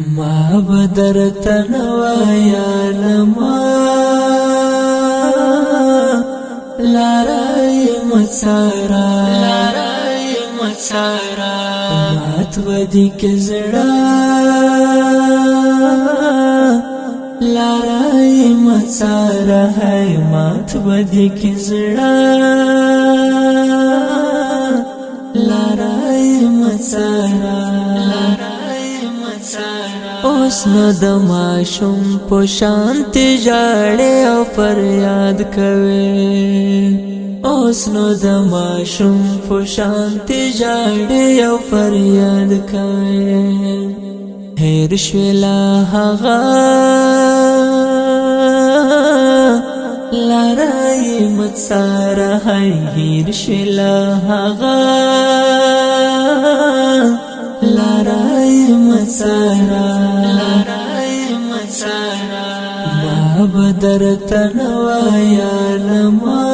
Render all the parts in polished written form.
ما بدرته نوایا لما، لارای مڅارا، لارای مڅارا. مات ودی کزړه، لارای مڅارا، هاي مات ودی کزړه، لارای مڅارا، لارای مڅارا. اوس نو د ماشوم په شانتی ژاړې او فریاد کوي، اوس نو د ماشوم په شانتی ژاړې او فریاد کوي. هیر شولا هغه لارای مڅاره، هیر شولا هغه لارای مڅاره، لارای مڅاره. ما بدرته نوایا لما،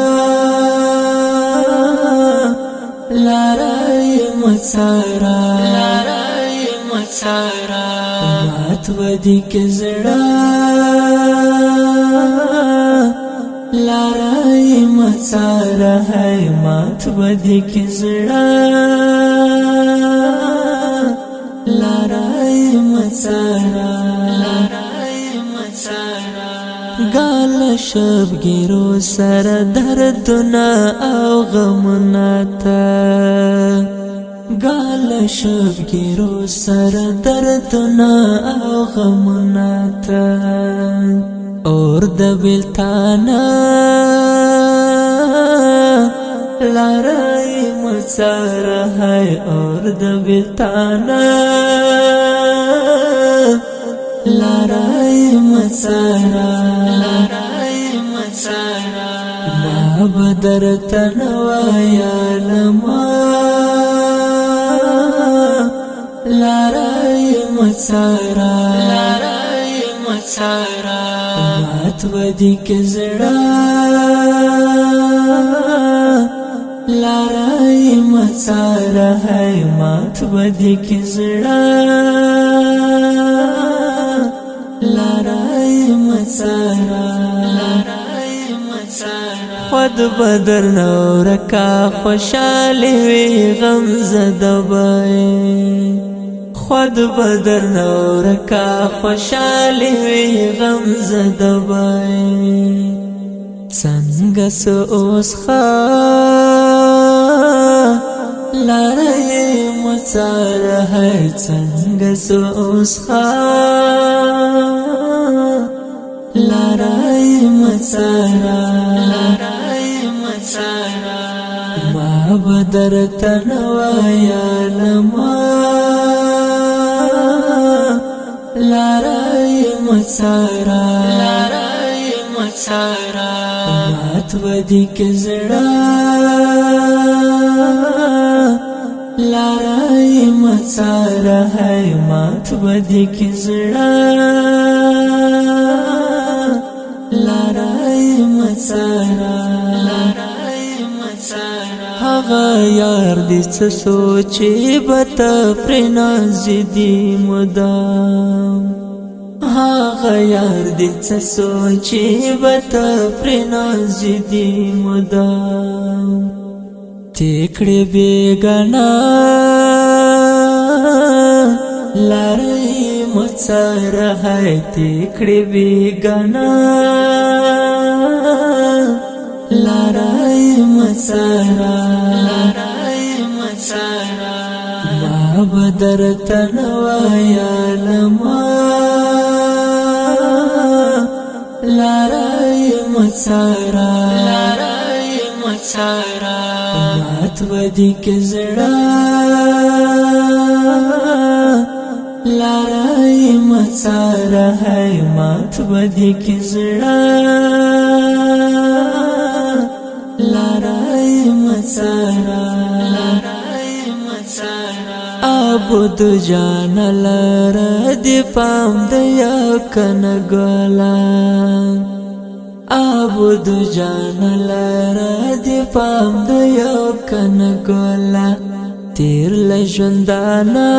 لارای مڅاره، لارای مڅاره. مات ودی کزړه، لارای مڅاره، هاي مات ودی کزړه، لارای مڅاره، لارای مڅاره. ګال شبګیرو سره دردونه او غمونه ته، ګال شبګیرو سره دردونه او غمونه ته، اور د بلتانا لارای مڅاره، هاي اور د بلتانا لارای مڅاره، لارای مڅاره. ما بدرته نوایا لما، لارای مڅاره، لارای مڅاره. مات ودی کزړه، لارای مڅاره، هاي مات ودی کزړه، لارای مڅاره، لارای مڅاره. خود بدر نورکا خوشاله وی غم زدبای، خود بدر نورکا خوشاله وی غم زدبای. څنګه سو اوس خا لارای مڅاره، هاي څنګه سو اوس خا لارای مڅاره، لارای مڅاره. ما بدرته نوایا لما، لارای مڅاره، لارای مڅاره. مات ودی کزړه، لارای مڅاره، هاي مات ودی کزړه، لارای مڅاره، لارای مڅاره. هغه یار دې څه سوچې به ته پرې نازدي مدام، هغه یار دې څه سوچې به ته پرې نازدي مدام. تکړه بیگانا لارای مڅاره، هاي تکړه بیگانا لارای مڅاره، لارای مڅاره. ما بدرته نوایا لما، لارای مڅاره، لارای مڅاره. مات ودی کزړه، لارای مڅاره، هاي مات ودی کزړه، لارای مڅاره، لارای مڅاره. ابو د جان لره دی پام د یو کنه ګولا، ابو د جان لره دی پام د یو کنه ګولا. تیر له ژوندانه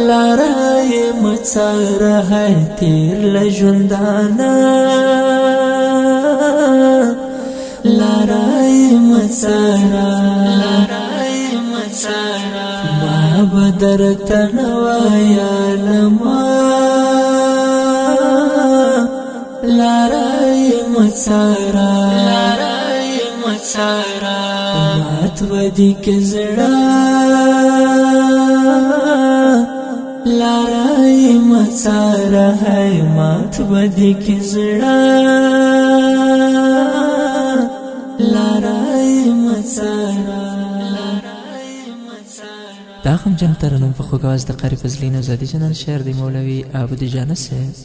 لاره مڅاره، هاي تیر لژوندانا، لاره مڅاره، لاره مڅاره. ما بدر تنوایا لما، لاره مڅاره، لاره مڅاره. مات ودی کې زړه، لاره مڅاره، هاي مات ودی کې زړه، لاره مڅاره. دا هم جن ترنم په خوږ اواز د قاري فضلي نوزادي جنان، شعر دی مولوي عابد جانه صاحب.